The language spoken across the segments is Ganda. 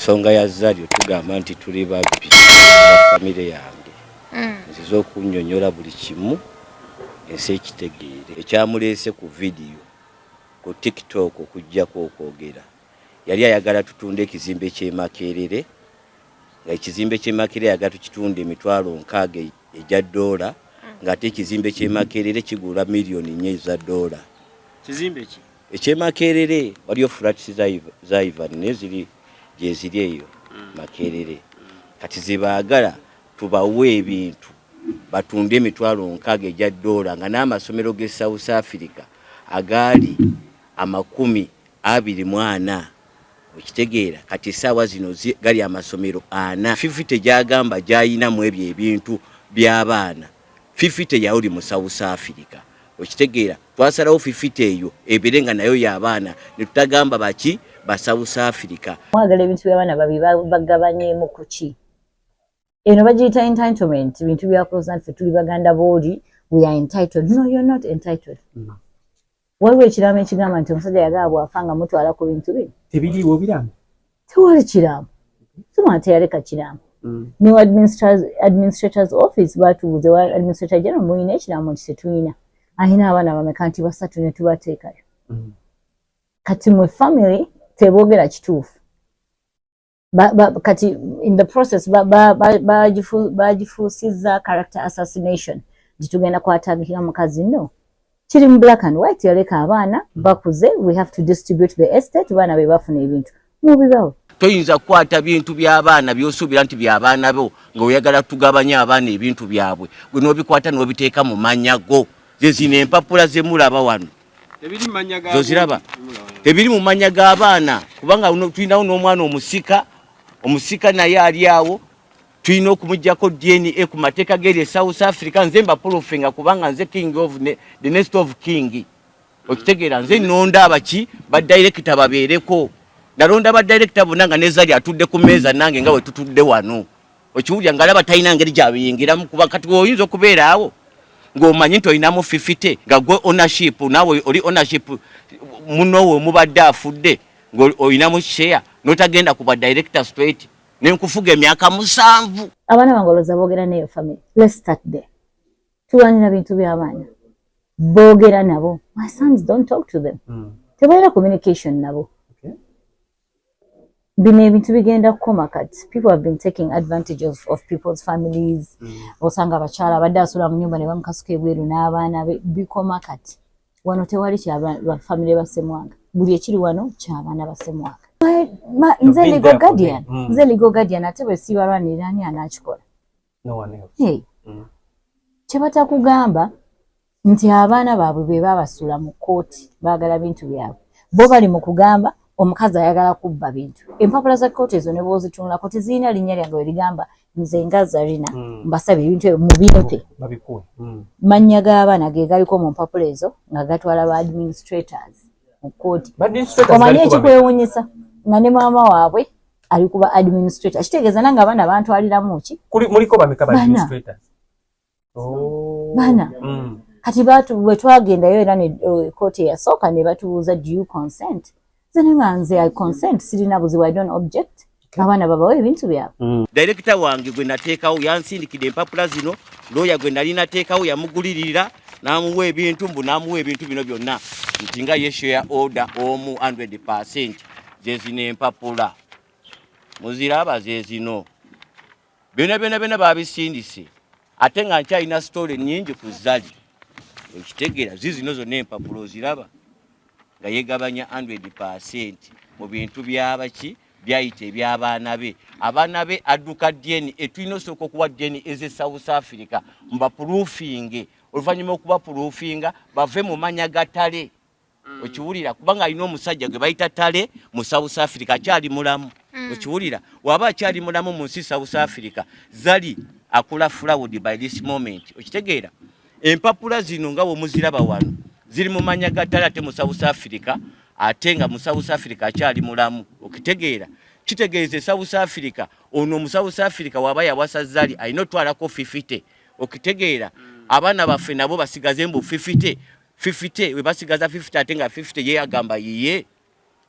Nsonga ya Zari otugamba nti tuli babbi aba famire yange. Nzize okunnyonnyola buli kimu ensi ekitegeere. Ekyamuleese ku vidiyo ku TikTok okuggyako okwogera, yali ayagala tutunde ekizimbe ky'e Makerere, nga ekizimbe ky'e Makerere ayagala tukitunde 60,000 egya ddoola, ng'ate ekizimbe ky'e Makerere kigula miliyoni 4 eza ddoola. Kizimbe ki? Eky'e Makerere waliyo flats za Ivan naye ziri gyeziri eyo Makerere. Kati zebaagala tubawe ebintu batunde 60,000 egya ddoola, nga n'amasomero g'e South Africa agaali 24, okitegeera? Kati essaawa zino gali amasomero 4. 50 gy'agamba gy'ayina mu ebyo ebintu by'abaana, 50 yawuli mu South Africa, okitegeera? Twasalawo 50 eyo ebeere nga nayo y'abaana ne tutagamba baki ba South Africa. Mwagala ebintu by'abaana babi bagabanyeemu ku ki? Eno bagiyita entitlement, bintu byakuloza nti ffe tuli baganda booli, we are entitled. No, you're not entitled. Waliwo ekiraamo ekigamba nti omusajja yagala bw'afa nga mutwala ku bintu bye? Tebiriiwo biraamo. Tewali kiraamo. Sima teyaleka kiraamo. Ne administrators office batubuuze wa administrator general, muyina ekiraamo? Nti tetulina. Alina abaana bameka? Nti basatu, ne tubateekayo. Kati mwe family teboogera kituufu. Kati in the process bagifuusizza character assassination nti tugenda kwatagikira mukazi. No, kiri mu black and white, yaleka abaana bakuze, we have to distribute the estate, baana be bafuna ebintu mubibawe. Toyinza kukwata bintu by'abaana by'osuubira nti by'abaana bo nga oyagala tugabanya abaana ebintu byabwe, gwe n'obikwata n'obiteeka mu mannya go. Ze zino empapula ze mulaba wano. Tebiri mu mannya ga Zoziraba, tebiri mu mannya g'abaana, kubanga tulinawo n'omwana omusika, omusika naye ali awo, tulina okumugjako DNA ku mateeka g'eri e South Africa. Nze mbaprovinga kubanga nze king of the next of king, okitegeera? Nze nonda abaki badirekita babeereko, nalonda badirekita bonna nga nezali atudde ku mmeeza nange nga bwe tutudde wano, okiwulira? Nga alaba talina ngeri gyabiyingiramu, kuba kati oyinza okubeera awo ng'omanyi nti olinamu 50, nga gwe ownership, naawe oli ownership, munowe mubadde afudde ng'olinamu share, n'otagenda ku ba director straight nenkufuga emyaka 7. Abaana bange olowooza boogera neyo family? Let's start there. Tulwanira bintu by'abaana, boogera nabo? My sons don't talk to them. Tebalina communication nabo. Bino ebintu bigenda kukoma. Kati people have been taking advantage of people's families. Osanga abakyala abadde asula mu nyumba ne bamukasuka ebweru n'abaana be. Bikoma kati. Wano tewali kyabafamire ba Ssemwanga, buli ekiri wano kyabaana ba Ssemwanga. Nze been legal there for guardian. them. Nze legal guardian, ate bwe sibalwanirira ani anakikola? No one else. Hey. Kye batakugamba nti abaana baabwe be babasula mu kkooti baagala bintu byabwe. Bo bali mu kugamba omukazi ayagala kubba bintu. Empapula za kkooti ezo ne bw'ozitunulako tezirina linnya lyange we ligamba nze nga Zarina mbasaba ebintu ebyo mubimpe. Babikuwe. Mannya g'abaana ge galiko mu mpapula ezo nga gatwala ba administrators mu kkooti. Ba administrators Omanyi baliko bameka? Ekikwewuunyisa nga ne maama waabwe ali kuba administrator, kitegeeza nange abaana bantwaliramu ki? Muliko bameka ba Bana. administrators? Oh. Bana. Kati bwe twagendayo era ne kooti eyasooka ne batubuuza, "Do you consent?" Nze ne nga nze I consent, sirina buzibu, I don't object, abaana babawe ebintu byabwe. Director wange gwe nateekawo yansindikidde empapula zino. Looya gwe nali nateekawo yamugulirira n'amuwa ebintu, mbu n'amuwa ebintu bino byonna nti nga ye share holder omu 100. Ze zino empapula muziraba, ze zino byonna byonna byonna babisindise, ate nga nkyalina story nnyingi ku Zali, okitegeera? Zizino zonna empapula oziraba nga yegabanya 100 mu bintu byabaki byayita eby'abaana be. Abaana be adduka DNA, tulina osooka okuwa DNA ez'e South Africa mbaprovinge, oluvannyuma okubaprovinga bave mu manya ga Tale, okiwulira? Kubanga alina omusajja gwe bayita Tale mu South Africa, akyali mulamu, okiwulira? Waba akyali mulamu mu nsi South Africa, Zali akola fraud by this moment, okitegeera? Empapula zino nga bwemuziraba wano ziri mu manya ga Tale, ate mu South Africa, ate nga mu South Africa akyali mulamu, okitegeera? Kitegeeza e South Africa ono mu South Africa waba yawasa Zali alina otwalako 50, okitegeera? Abaana baffe nabo basigaze mbu 50 50, we basigaza 50, ate nga 50 ye agamba yiye,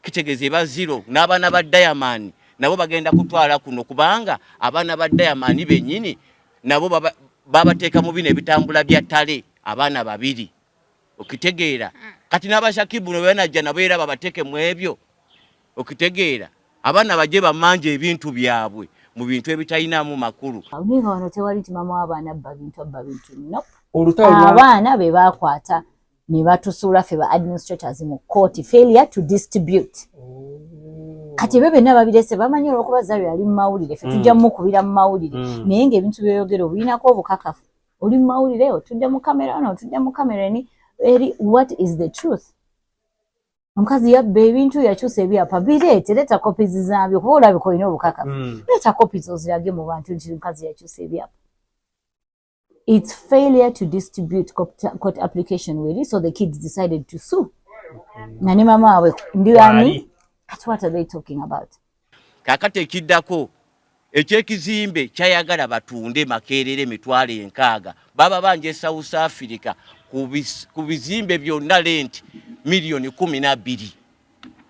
kitegeeza eba zero. N'abaana ba Diamond Nabo bagenda kutwala kuno, kubanga abaana ba Diamond bennyini nabo babateeka mu bino ebitambula bya ttale, abaana babiri, okitegeera? Kati n'abashakibu ne banajja nabo era babateeke mu ebyo, okitegeera? Abaana bajje bamanja ebintu byabwe mu bintu ebitalinamu makulu. Naye nga wano tewali nti mama w'abaana abba bintu, abba bintu, nope. Olutalo lwa Abaana be bakwata ne batusuula ffe ba administrators mu kooti, failure to distribute. Kati ebyo byonna babirese, bamanyi olwokuba Zari ali mu mawulire, ffe tujja mukubira mu mawulire. Naye ng'ebintu byoyogera obirinako obukakafu? Oli mu mawulire, otudde mu kamera ono, otudde mu kamera eni eri, what is the truth? Omukazi yabba ebintu, yakyusa ebyapa, bireete, leeta copies zaabyo, kuba olabika olina obukakafu. Leeta copies ozirage mu bantu nti omukazi yakyusa ebyapa. It's failure to distribute court application weri, so the kids decided to sue, nga ne mama waabwe ndi ani? Waali. Kati what are they talking about? Kaakati ekiddako ekyekizimbe kyayagala batunde Makerere 60,000, baba banja e South Africa ku bizimbe byonna rent miliyoni 12.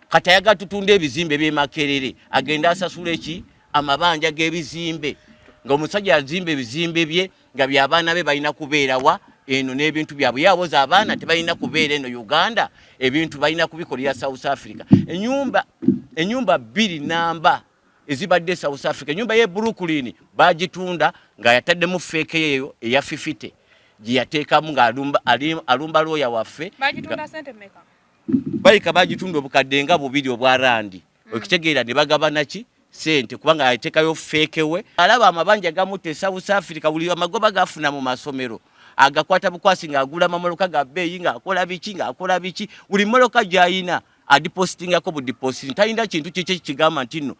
Kati ayagala tutunde ebizimbe by'e Makerere, agende asasula eki amabanja g'ebizimbe, ng'omusajja azimba ebizimbe bye nga byabaana be balina kubeerawa eno n'ebintu byabwe. Yawoza abaana tebalina kubeera eno Uganda, ebintu balina kubikolera South Africa. Enyumba bbiri namba ezibadde South Africa, enyumba ye Brooklyn bagitunda nga yataddemu fake yeyo eya 50 gye yateekamu ng'alumba alumba looya waffe. Bagitunda sente mmeka? Balika bagitunda obukadde nga 2 obwa randi, okitegeera? Ne bagabana ki sente, kubanga ateekayo fake we. Alaba amabanja gamutta e South Africa, buli amagoba gafuna mu masomero agakwata bukwasi ng'agula amamoloka ga bbeeyi, ng'akola biki, ng'akola biki. Buli mmotoka gy'ayina adipositingako budipositing, talina kintu kiki kigamba nti nno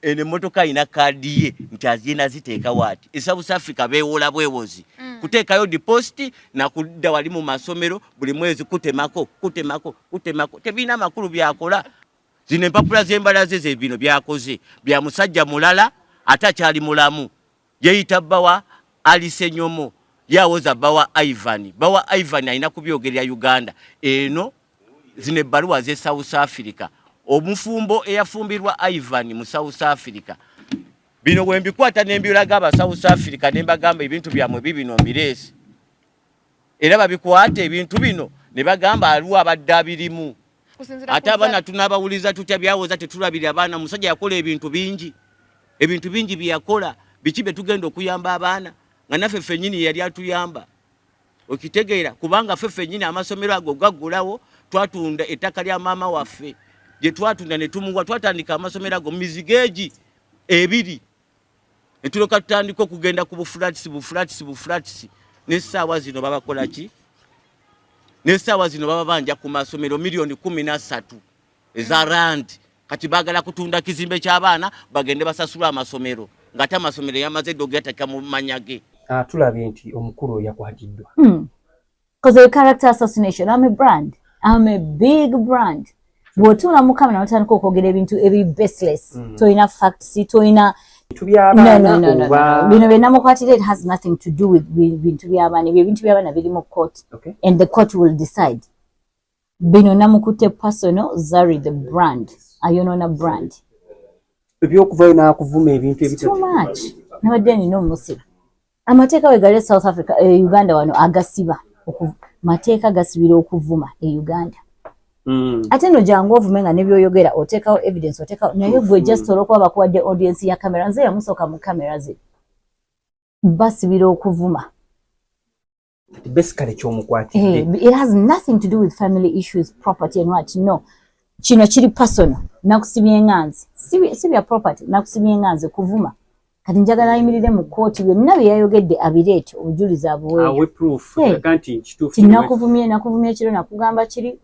eno emmotoka ayina kaadi ye nti azina ziteekawo. Ati e South Africa beewola bwewozi kuteekayo deposit nakudda wali mu masomero buli mwezi kutemako, kutemako, kutemako. Tebirina makulu byakola. Zino empapula z'embalaze ze bino byakoze bya musajja mulala ate akyali mulamu, yeyita bbawa Alice Nyomo, yawoza bbawa Ivan. Bbawa Ivan alina kubyogerera Uganda eno. Zino ebbaluwa z'e South Africa, omufumbo eyafumbirwa Ivan mu South Africa. Bino bwe mbikwata ne mbiraga aba South Africa ne mbagamba ebintu byammwe bibino mbireese, era babikwata ebintu bino ne bagamba aliwo abadde abirimu. Kusinziira Ate ku abaana tunabawuliza tutya? Byawoza tetulabirira abaana. Omusajja yakola ebintu bingi, ebintu bingi bye yakola. Biki bye tugenda okuyamba abaana nga naffe ffennyini yali atuyamba, okitegeera? Kubanga ffe ffennyini amasomero ago gaggulawo twatunda ettaka lya maama waffe gye twatunda ne tumuwa, twatandika amasomero ago mu mizigo egi ebiri, ne tulyoka tutandika okugenda ku buflats, buflats, buflats. N'essaawa zino babakola ki? N'essaawa zino baba banja ku masomero miliyoni 13 eza rand. Kati baagala kutunda kizimbe ky'abaana bagende basasule amasomero, ng'ate amasomero yamaze dda ogateeka mu manya ge. Ah, tulabye nti omukulu oyo yakwatiddwa. Because the character assassination, I'm a brand. I'm a big brand. Bw'otuula mu kamera n'otandika okwogera ebintu ebi baseless, tolina facts, tolina Bintu no, by'abaana no. oba No. Bino bye namukwatira, it has nothing to do with bintu by'abaana. Ebyo ebintu by'abaana biri mu court and the court will decide. Bino namukutte personal, Zari the brand. Ayonoona brand. Ebyokuvayo n'akuvuma ebintu It's too much. Nabadde nina omusiba. Amateeka we gali e South Africa, Uganda wano agasiba. Mateeka gasibira okuvuma e Uganda. Ate no jangu ovume nga nebyoyogera oteekawo evidence, oteekawo, naye gwe just olwokuba bakuwadde audience ya kamera, nze yamusooka mu kamera ze basibira okuvuma. Kati basically kyomukwatidde Eh, it has nothing to do with family issues, property and what. No, kino kiri personal. Nakusibye nga nze si bya property, nakusibye nga nze kuvuma. Kati njagala ayimirire mu kooti, byonna bye yayogedde abireete, obujulizi abuweeyo. Awe proof Hey. nti kituufu. Ti nakuvumye, nakuvumye kiro, nakugamba kiri.